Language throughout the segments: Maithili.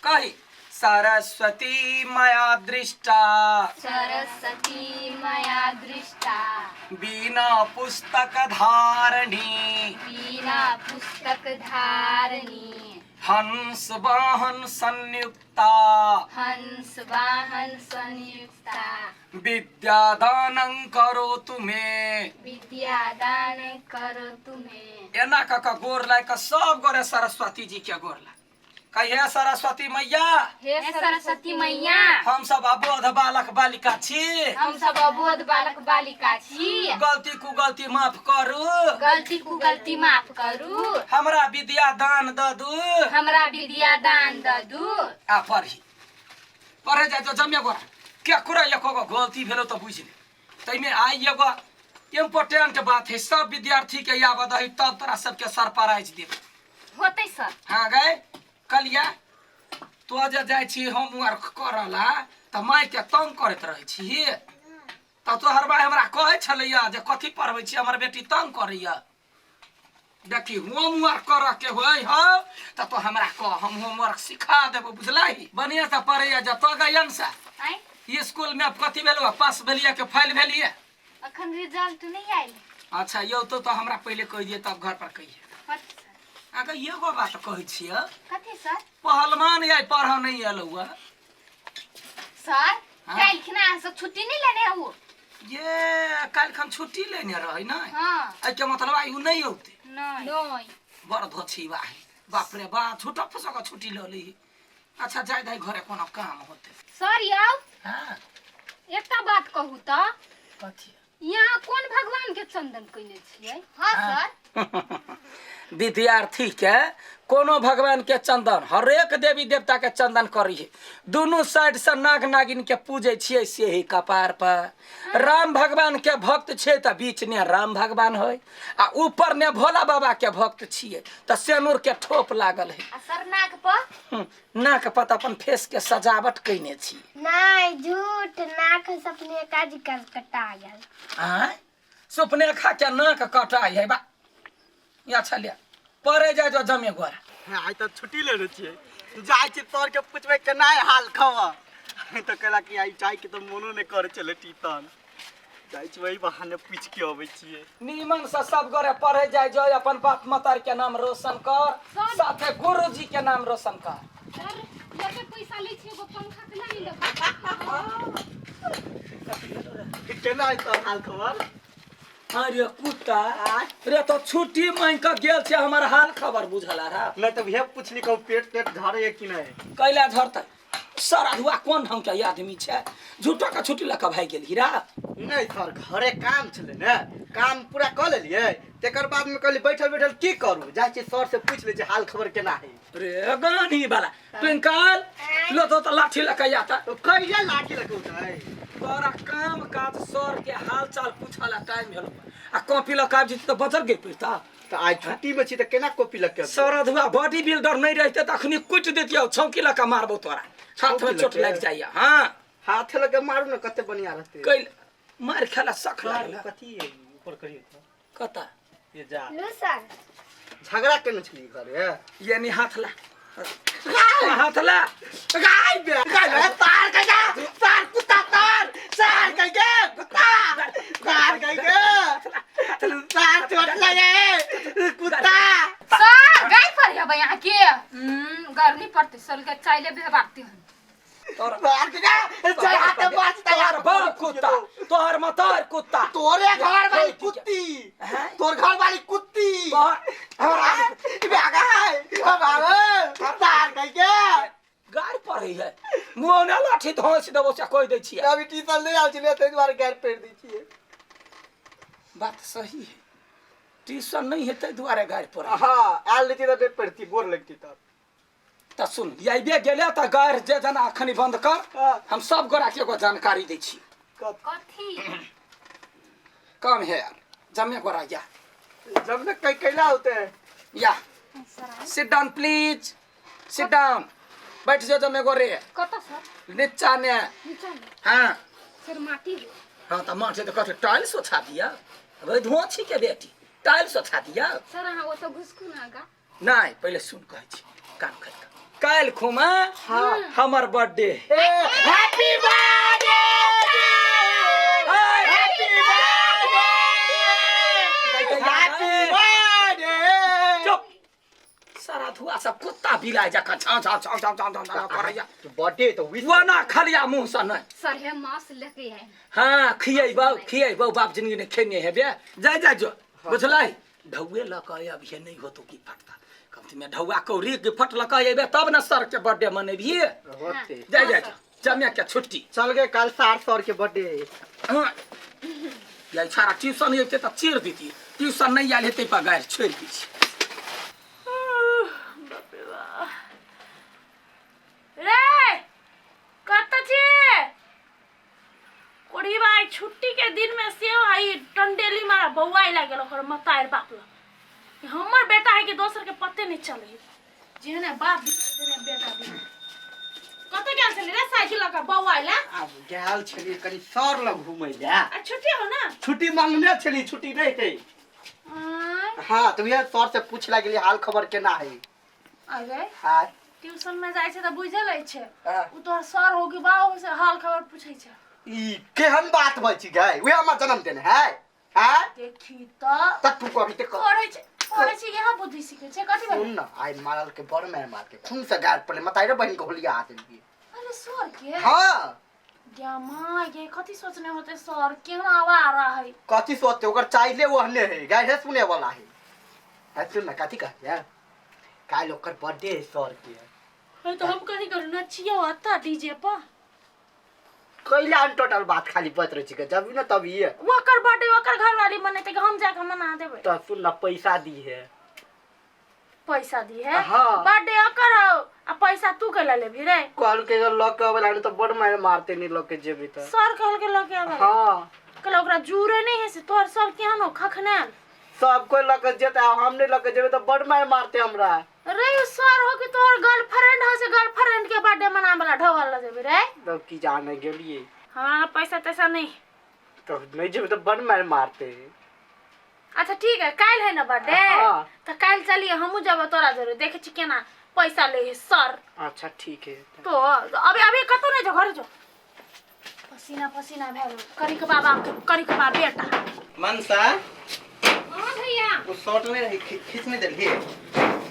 कही सरस्वती मया दृष्टा। सरस्वती मया दृष्टा। बिना पुस्तक धारणी। बिना पुस्तक धारणी। हंस वाहन संयुक्ता। हंस वाहन संयुक्ता। विद्यादानं करोतु मे। विद्यादान करोतु मे। एना कऽ कऽ गोर लागि कऽ सब गोरे सरस्वती जी के गोर लाग कहिए, सरस्वती मैया, हे सरस्वती मैया, हम सब अबोध बालक बालिका छी। हम सब अबोध बालक बालिका छी। गलती कुगलती माफ करू। गलती कुगलती माफ करू। हमरा विद्या दान दऽ दू। हमरा विद्या दान दऽ दू। आ पढ़ी, पढ़े जाय तो जमे गोरा केकरो एको गो गलती भेलो तऽ बुझि ले। ताहिमे आइ एगो इम्पोर्टेंट बात है, सब विद्यार्थी के याद दही तब तोरा सबके सरप्राइज देब। होतै सर। हाँ गए कलिया, तो जे जाइ छी होमवर्क करऽ ला तऽ मायके तंग करैत रहै छी, तऽ तोहर माय हमरा कहै छलैया जे कथी पढ़बै छी, हमर बेटी तंग करैया। देखी, होमवर्क करऽ के होइ हौ तऽ तो हमरा कह, हम होमवर्क सिखा देबो, बुझलही? बढ़िआँ से पढ़ैया जतऽ गयन से। आँय? स्कूल में कथी भेलौ, पास भेलियै कि फेल भेलियै? अखन रिजल्ट नहि आयल। अच्छा यौ, तो हमरा पहिले कहि दियै तब घर पर कहियै। कथी सर? अहाँके एगो बात कहै छियै। कथी सर? पहलवान आइ पढ़ऽ नहि एलौ। सर। हाँ? काल्हि खिना अहाँ सब छुट्टी नहि लेने हु? ये काल्हि खन छुट्टी लेने रहै ने? हाँ। एहिके मतलब आइ उ नहि औतै? नहि नहि। बड़ धोछी बा है, बाप रे बाप, झूठा फूसा के छुट्टी लऽ ली। अच्छा जाय दही, घरे कोनो काम होतै। सर यौ। हाँ। एकटा बात कहू तऽ। कथी? यहाँ कोन भगवान के चंदन कयने छियै? हाँ सर। विद्यार्थी के कोनो भगवान के चंदन, हरेक देवी देवता के चंदन करी है। दुनू साइड से नाग नागिन के पूजै छियै से ही कपार पर। राम भगवान के भक्त छै तऽ बीच ने राम भगवान है, आ ऊपर ने भोला बाबा के भक्त छियै तऽ सेनुर के ठोप लागल है। आ सर, नाक पर? नाक पर तऽ अपन फेस के सजावट कयने छी। नहीं, झूठ। नाक सपने काज कर कटा गेल। आँय, सुपने खा के नाक कटाइ है बा? या छलिया परे जाय जो जमे गोरा। हाँ, आइ तऽ छुट्टी लेने छियै, जाइ छी सर के पुछबै केना है हाल खबर। तऽ कहला कि आइ जाइके तऽ मोनो नहि करै छलै टीसन। जाइ छी, वही बहाने पूछि के अबै छियै। नीमन से सब गोरे पढ़े जाय जो, अपन बाप मतार के नाम रोशन कर, साथे गुरुजी के नाम रोशन कर। सर, जते पैसा लै छियै, एगो पंखा के नहीं लेबै? केना है सर हाल खबर? अरे कुत्ता रे, तो छुट्टी मांग के गेल छै, हमर हाल खबर बुझल रहा? नहि तऽ उहे पुछली, कहू पेट तेट झड़ैए कि नहि? कैला झड़तै सर? अधुआ कोन ढंग के आदमी छै, झूठो के छुट्टी लऽ के भागि गेल हीरा। नहि सर, घरे काम छलै ने, काम पूरा कऽ लेलियै, तकर बादमे कहली बैठल बैठल की करू, जाइ छी सर से पूछि लै छी हाल खबर केना है। रे गानी वाला ट्विंकल, लो तो लाठी लऽ के आता। तो कैला लाठी लऽ के उठै? तोरा काम काज सर के हाल चाल पूछला टाइम भेल आ कॉपी लऽ के आबि जेतै तऽ बचल गेल पैसा। तऽ आइ छुट्टीमे छी तऽ केना कॉपी लऽ के अबियै? सर अधुआ बॉडी बिल्डर नहि रहिते तऽ अखनी कुटि देतियौ, छौकी लऽ के मारबो तोरा, हाथ में छौंकी चोट लऽ के? लागि जाइया। हाँ। हाथ लऽ के मारू ने, कते बढ़िया रहतै। कैल मार खेला सख लागल। कथी है, ऊपर करियौ तऽ। कतऽ? ये जा। लो सर। झगड़ा केने छलियै घरे? ये नी, हाथ ला, हाथ ला। गाय बे गाय बे, तार के जा तार, कुत्ता तार सार के के कुत्ता तार के के तार, चोट लगे कुत्ता। सर, गाय पर हेबै अहाँ के गर्मी पड़तै सर के चाइले व्यवहार हन। तोरा तार के जा चल हाथ बाज। तोहर बाप कुत्ता, तोहर मतार कुत्ता। तोरे घर वाली कुत्ती। हैं? तोर घर वाली कुत्ती। तोहर तार के के गाड़ पड़ै है, मुँह ने लाठी धोस देबो से कहि दै छियै। अभी ट्यूशन नहि आयल छलै, ताहि दुआरे गारि पड़ि दै छियै। बात सही है, ट्यूशन नहीं है ताहि दुआरे गाड़ि पड़ै। हाँ, आयल रहती तऽ नहि पढ़ती, गोर लगती तब। तऽ सुन, आइबे गेलै तऽ गाड़ि जे जना अखनी बंद कर। हाँ। हम सब गोरा के एगो जानकारी दै छी। कथी? कम है यार, जमे गोरा या। जब ने कई कैला होते हैं। या, sit down please, sit down, बैठ जाओ जमे गोरे। कतऽ सर? नीचा ने। नीचा मे? हाँ। सर, माटी है। हाँ तऽ माटी तऽ कथी, टाइल्स ओछा दिया। अबे धुआं छी के बेटी, टाइल्स ओछा दिया। सर, अहाँ ओतऽ घुसकू ने आगा। नहीं, पहिले सुन, कहै छी कान खोलि कऽ। काल्हि खुमा हमर birthday. Happy birthday, happy birthday, happy birthday. चुप सारा धुआ सब कुत्ता बिलाइ जकाँ छाव छाव छाव छाव छाव छाव करैया। बर्थडे तो विश वना खलिया मुँह सँ नहि। सर हे मांस लेके आए। हाँ, खियैबौ खियैबौ, बाप जिंदगी नहि खेने हेबे। जाय जाय जो, बुझलै? ढौए लऽ कऽ अबिहे, नहि होतो की फटता कमती में ढौआ कौड़ी के फट लऽ कऽ अयबे तब ने सर के बर्थडे मनेबिहे। होते। जाय जाय जो, जमिया के छुट्टी। चल गए, कल सार सर के बर्थडे। हाँ, या छाड़ा ट्यूशन अयतै तऽ चीर देती, ट्यूशन नहि आयल हेतै पर गारि छोड़ि दै छी। रे कतऽ छी कोढ़ी भाई? छुट्टी के दिन में सेहो आई टंडेली मारा बौआइ लागल ओकर मतार बाप लग। हमर बेटा है कि दोसर के पते नहीं चले। जेहने बाप भी तेहने बेटा भी। कतऽ गेल छली रे साइकिल लऽ कऽ बौआइ ला? आब गेल छलियै कनि सर लग घुमै लए। आ छुट्टी हो ना? छुट्टी मांगने छलियै, छुट्टी नहि है। आँय? हाँ, तऽ उएह सर से पूछ ला गेलियै हाल खबर केना है। अगे हाँ। ट्यूशन में जाइ छै तऽ बुझल अछि। हाँ। उ तोहर सर हो कि बा से हाल खबर पूछै छै। ई केहन बात होइ छै गै? उएह हमर जन्मदिन है। हाँ। देखी तऽ। तऽ तू कभी तऽ पढ़ै छै, पढ़ै छै, इएह बुद्धि सीखै छै। कथी सुन भेलै? न, आइ मारल के बड़ मार मार के खून से गार पड़ले, मताई रे बहिन के होलिया आ देलियै। अरे सर के? हाँ। गे माँ ये कथी सोचने होते सर, केहन आवारा है। कथी सोचते? ओकर चाहिले ओहने है गाय है, सुने वाला है। है, सुन न, कथी कहलियै? काल्हि ओकर बर्थडे है सर के। है तो हम कथी करू? नचियो आता डीजे पर। कैला अन टोटल बात खाली बच रहे छिकै, जब न तब ये ओकर बर्थडे ओकर घरवाली मनेतै कि हम जाके मना देबै? तऽ सुन न, पैसा दी है। पैसा दी है? हाँ। बर्थडे ओकर हो आ पैसा तू कैला लेबही रे? कहल के लऽ के अबै ला तऽ बड़ मार मारते, नहीं लऽ के जेबी तऽ। सर कहल के लऽ के आबै? हाँ। कहल ओकरा जूरे नहीं है से तोहर सर केहन हो खखनाल। सब कोई लऽ के जेतै आ हम नहीं लऽ के जेबै तऽ बड़ मार मारते हमरा। रे उ सर हो कि तोहर गर्लफ्रेंड हो से गर्लफ्रेंड के बर्थडे मनावे ला ढोल ल जेबी रे? तब की जाने गेलियै। हमरा पैसा तैसा नहीं। तऽ नहीं जेबै तऽ बड़ मार मारते। अच्छा ठीक है, काल्हि है ना बर्थडे? हाँ। तऽ काल्हि चलिए, हमहूँ जेबै तोरा जरूर, देखै छी केना पैसा ले है सर। अच्छा ठीक है। तो अभी अभी कतौ नहीं जो, घरे जो। पसीना पसीना भए गेल करिकबा बाप के करिकबा बेटा। मनसा। हाँ भैया। वो शर्ट नहीं रही, खींच नहीं देलिए?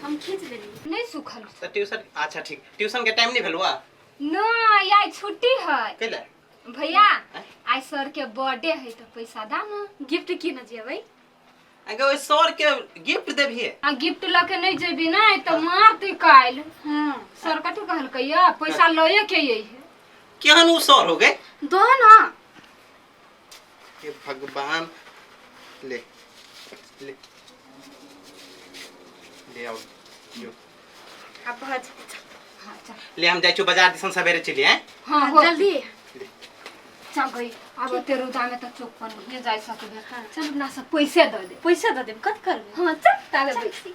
हम खींच देली, नहीं सुखल। तो ट्यूशन, अच्छा ठीक, ट्यूशन के टाइम नहीं भेलुआ? नहीं, आइ छुट्टी है। कैला? भैया, आइ सर के बर्थडे है तो पैसा दा ना, गिफ्ट की न जेबै। अगे ओइ सर के गिफ्ट देबिहे? आ गिफ्ट लऽ के नहीं जेबी ना तो मारते काल्हि। सर कथी कहलकै या पैसा लए के अइहे। केहन उ सर हो गए? दो ना। हे भगवान, ले ले ले आओ यो। आब भऽ जेतै। हाँ चल। ले, हम जाइ छी बाजार दिसन, सवेरे चलिए हैं। हाँ हो। जल्दी। चल गई, आब ओते रौदा में तो चौक पर नहीं जा सकबे। चल अपना सब पैसे दऽ दे। पैसा दऽ देब, कत करबै? हाँ चल, ताले बैसी।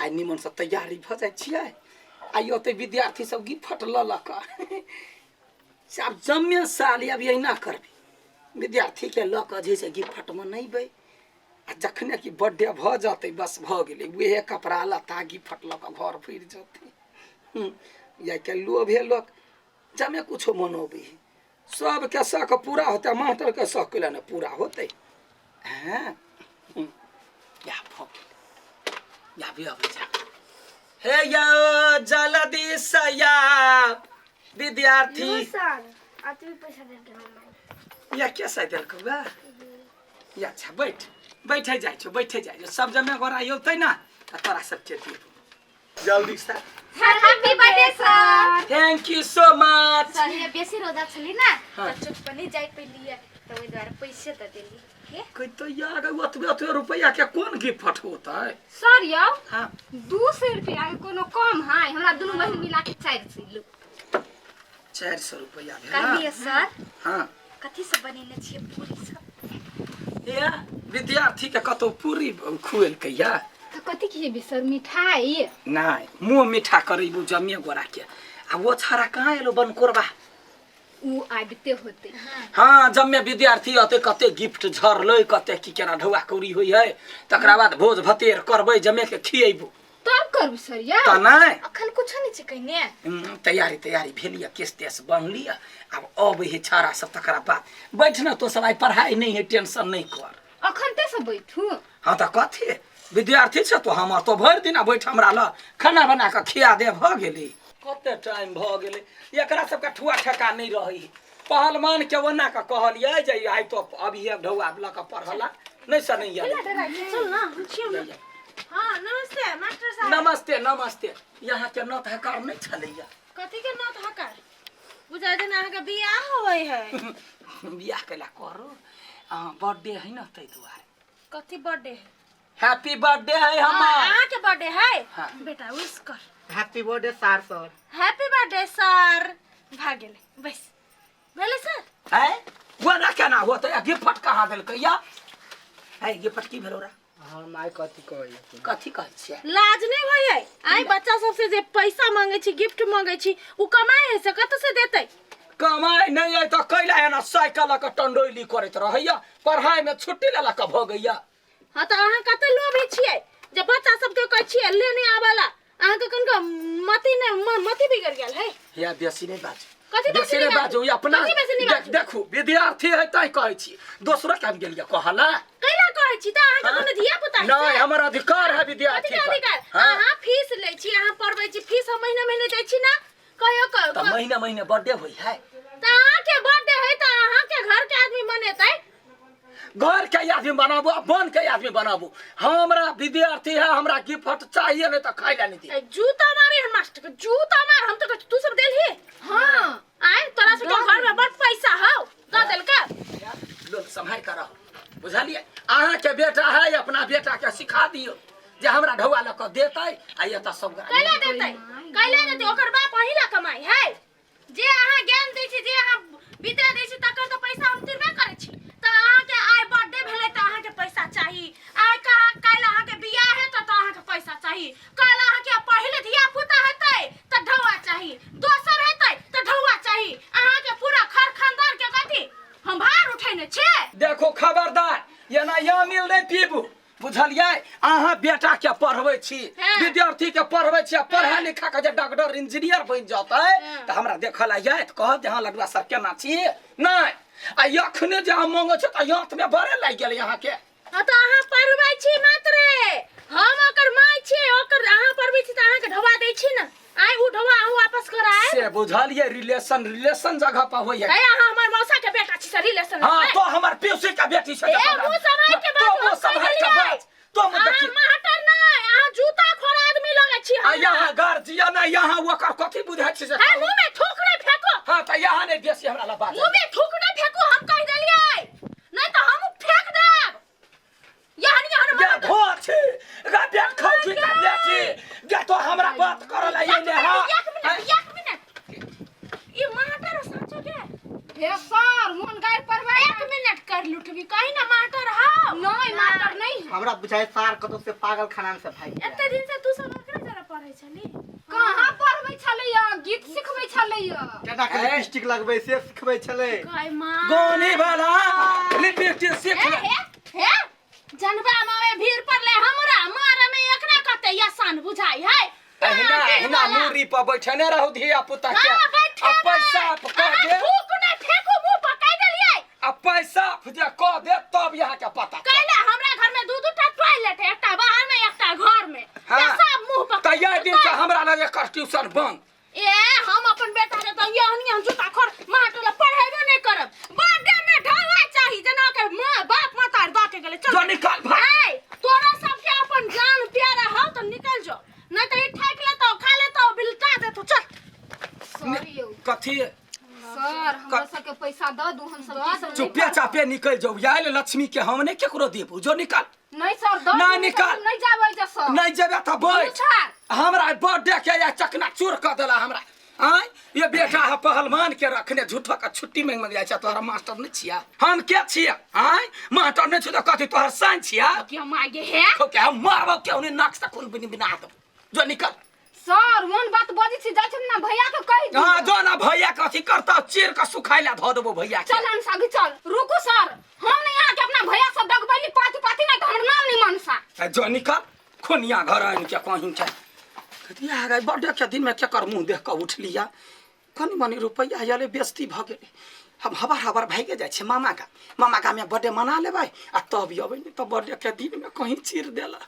आइ निमनसँ तैयारी भऽ जाइ छियै। आइ ओते विद्यार्थी सब गिफ्ट लऽ लऽ कऽ से आब जमे साल आब एहिना करबै, विद्यार्थीके लऽ कऽ जे से गिफ्ट मनेबै आ जखने कि बर्थडे भऽ जेतै बस भऽ गेलै, उएह कपड़ा लत्ता गिफ्ट लऽ कऽ घर फिर जेतै। या के लोभे लोक जमे कुछो मनोबै है, सबके शौक पूरा होतै, मास्टरके शौक कैला ने पूरा होतै? हँ, या भऽ गेलै, या भी अबै जा। हे यौ, जल्दी से या विद्यार्थी। सर, आ तू पैसा दे के हम। या कैसे देलकौ बा? या अच्छा, बैठ, बैठे जाइ छौ, बैठे जाइ छौ। सब जमे गोरा औतै ना तऽ तोरा सबके देबौ जल्दी से। Happy birthday sir. Thank you so much. Sir, ये बेसी रोदा छली ना। हाँ। तऽ चौक पर नहीं जाय पेलिए तऽ ओहि दुआरे पैसे दऽ देली के। कोई तो यार ओतबे ओतबे रुपैआ के कोन गिफ्ट होतै? सर यौ। हाँ। 200 रुपया के कोनो कम है? हमरा दुनू बहिन मिला के 400 लू। 400 रुपैआ भेल। कहलिए सर। हाँ। कथी सब बनेने छियै? पूरी सब? या विद्यार्थी के कतौ पूरी खुएलकै या? तऽ कथी खिएबी सर, मिठाई? नहि, मुँह मीठा करेबू जमिए गोरा के। आ वो छाड़ा कहाँ एलो बनकोरबा? उ आबिते होते। हाँ, जम्मे विद्यार्थी अते कते गिफ्ट झरलै, कते की केना ढौआ कौड़ी होइ है, तकरा बाद भोज भतेर करबै, जमे के खिएबू। तब करबी सर या तऽ नहि अखन कुछो नहीं छै कहने। तैयारी तैयारी भेल यऽ, केस तेस बनली यऽ, आब अबै है छाड़ा सब तकरा बाद बैठ न तो सब, आइ पढ़ाई नहीं है, टेंशन नहीं कर। अखन ते सब बैठू। हाँ तऽ कथी विद्यार्थी छ तो हमर तो भरि दिन बैठ हमरा लग खाना बना कऽ खिया दे भऽ गेलै। कते टाइम भऽ गेलै, एकरा सबके ठुआ ठेका नहि रहै। पहलवान के ओना कऽ कहलियै जे आइ तो अभी ढौआ लऽ कऽ पढ़ला नहि से नहि आयल। चल ना, हम छियौ ना। हाँ नमस्ते मास्टर साहब। नमस्ते नमस्ते। यहाँ के नत हकार नहि छलैया। कथी के नत हकार? बुझा जेना अहाँके बियाह होय है। बियाह कैला करू, बर्थडे है ना ताहि दुआरे। कथी बर्थडे है? हैप्पी बर्थडे है हमर। अहाँके बर्थडे है? हाँ। बेटा विश कर। हैप्पी बर्थडे सार सर। Happy birthday sir. भाग गेलै बस भेलै सर। है वो ना केना होतै? गिफ्ट कहाँ देलकै या? है गिफ्ट की भेलो रा? हमर माय कथी कहै? कथी कहै छियै? लाज नहीं होय है आइ बच्चा सबसे जे पैसा मांगे छी, गिफ्ट मांगे छी, उ कमाए है से कतऽ से देतै? कमाइ नहि अइ तऽ कैला एना साइकिल लऽ कऽ टंडोली करैत रहैया, पढ़ाइ में छुट्टी लेला कऽ भगैया। हाँ तऽ अहाँ कते लोभी छियै जे बच्चा सबके कहै छियै ले नहीं आबला, अहाँके कनिका मति नहि मति बिगड़ गेल है। या बेसी नहि बाजू। कथी बेसी नहि बाजू, ई अपना कथी बेसी नहि बाजू? देखू विद्यार्थी है तैं कहै छी, दोसरो के हम गेलियै कहला। कैला कहै छी तऽ अहाँके कोनो धिया पुता है? नहीं, हमर अधिकार है विद्यार्थी कथी के पर। अधिकार? हाँ। अहाँ फीस लै छी, अहाँ पढ़बै छी, फीस हम महीना महीना दै छी ना, कहियो तऽ महीना महीना बर्थडे होइ है। तऽ अहाँके बर्थडे है तऽ अहाँके घर के आदमी मनेतै। घर के आदमी बनाबू आ बन के आदमी बनाबू, हमरा विद्यार्थी है, हमरा गिफ्ट चाहिए, नहीं तऽ खाइ ला नहीं दे। ए, जूता मारे हन मास्टर के, जूता मार। हम तो कहै छी, तू सब देलही? हाँ। आय तोरा सबके घर में बड़ पैसा हौ, दऽ देलका। लोग सम्हारि कऽ रहू, बुझलियै? अहाँके बेटा है, अपना बेटा के सिखा दियौ जे हमरा ढौआ लऽ कऽ देतै आ एतऽ सब गोरा कैला देतै? कैला देतै? ओकर बाप अहीं ला कमाइ है। जे अहाँ ज्ञान दै छी, जे अहाँ विद्या दै छी, तकर तऽ पैसा हम तिरबे करै छी। तऽ अहाँके आइ बर्थडे भेलै तऽ अहाँके पैसा चाही, आइ कहाँ काल्हि अहाँके बियाह हेतै तऽ अहाँके पैसा चाही, काल्हि अहाँके पहिले धिया पुता हेतै तऽ ढौआ चाही, दोसर हेतै तऽ ढौआ चाही। अहाँके पूरा खर खानदान के कथी हम भार उठेने छियै? देखो खबरदार, एना यामिल नहि पीबू, बुझलियै? अहाँ बेटा के पढ़बै छी, विद्यार्थी के पढ़बै छी, आ पढ़ा लिखा के जे डॉक्टर इंजीनियर बनि जतै तऽ हमरा देखऽ लए आयत, कहत जे हँ लडुआ सर केना छी। नहि आ अखने जे अहाँ मंगै छी तऽ हाथ में बड़े लागि गेलै अहाँके। हाँ तऽ अहाँ पढ़बै छी मात्रे, हम ओकर माय छी, ओकर अहाँ पढ़बै छी तऽ अहाँके ढौआ दै छी ने, आइ उ ढौआ अहूँ वापस करायब। से बुझलियै, रिलेशन रिलेशन जगह पर होइए। है अहाँ हमर मौसा के बेटा छी से रिलेशन। हाँ तो हमर पीसी के बेटी छै। ए, मुँह सम्हारि के तो बाजू, मुँह हम कहि सम्हारि के देलियै। बाज। तो मुँह अहाँ देखी। महटर नहि, अहाँ जूता खोर आदमी लगै छी आ हमरा। यहाँ गार्जियन है, यहाँ ओकर कथी बुझै छी से? है मुँह में थूक नहि फेको। हाँ तऽ यहाँ नहि बेसी हमरा लग बाज। मुँह में थूक नहि फेको, हम कहि देलियै, नहि तऽ हम फेक देब। यहन यहन गे महटर। धो छी गे बेट खाउ छी गे बेटी गे, तो हमरा बात करऽ ला एक एले। हाँ मिनट, एक मिनट, एक मिनट, ई मास्टर साचो के? हे सर, मोन गारि पड़बै। एक मिनट कर लुटबी, कही ना मास्टर हौ। नहीं मास्टर नहीं। हमरा बुझाइ सार कतौ से पागल खाना से भागि गेल। एते दिन से तू सब एकरे जरा पढ़ै छली? कहाँ पढ़बै छलैया, गीत सिखबै छलैया। केना के लिपस्टिक लगबै से सिखबै छलै। गय माँ गोनी वाला लिपस्टिक सीख हे ले। हे हे जनबा मावे भीड़ पड़ले हमरा मारे में, एकरा कते आसान बुझाई है। अहिना अहिना मूड़ी पर बैठने रहू धिया पुता के, हाँ, बैठे आ पैसा कह दे। थूक नै फेकू, मुंह पर कहि देलियै। आ पैसा जे कह दे तब यहाँ के पता चलत। कैला हमरा घर में दू दू टा टॉयलेट है, एकटा बाहर में एकटा घर में। हाँ। सब मुंह पर। तऽ यह दिन से हमरा लग एकर ट्यूशन बंद। ए हम अपन बेटा के तऽ यहनी हम जूता खोर माटो ला पढ़ेबो नहीं करब। बर्थडे में ढौआ चाही जेना के माँ बाप मातार दऽ के गेलै। चल जो निकाल भाग। ए तोरा सबके अपन जान प्यारा हौ तऽ निकल जो, नहीं तऽ ई ठकि लेतौ, खा लेतौ, बिलटा देतौ। चल। सॉरी यौ। कथी? सर, हमरा सबके पैसा दऽ दू, हम सब ट्यूशन नहि चुपे पढ़ब। चापे निकल जाओ, यार लक्ष्मी के हम नहीं केकरो देबू, जो निकाल। नहीं सर, दऽ नहीं दू, हम निकाल। नहीं जाबै जे सर। नहीं जेबे तऽ बैठ। पूछा। हमरा बर्थडे के या चकना चूर कऽ देला हमरा। आँय ये बेटा है पहलवान के रखने, झूठो के छुट्टी मांगि मांगि जाइ छै। तोहरा मास्टर नहीं छिया? हम के छिया? आँय मास्टर नहीं छी तऽ कथी तोहर साइन छिया? के मागे हे? खो के हम मारबो के उन्हें नाक से खून बिन बिना दो, जो निकल। सर, मोन बात बजै छी, जाइ छी ना भैया के कहि दियौ। हाँ जो ना भैया के अथी करता, चीर के सुखाइ ला धऽ देबो भैया के। चल अनसागी चल। रुकू सर, हम नहीं यहाँ के अपना भैया से डगबैली पाती पाती, नहीं तो हमर नाम नहीं मनसा। जो निकल। खोनिया घर आनि के कहीं के कथिया गए बर्थडे के दिन में केकर मुँह देख कऽ उठलिया। कनि मनि रुपैआ आयल, बेस्ती भऽ गेलै। हम हबर हबर भागि जाइ छियै मामा का, मामा गाममे बर्थडे मना लेबै आ तब अबै, नहि तऽ बर्थडे के दिनमे कहीं चीर देला।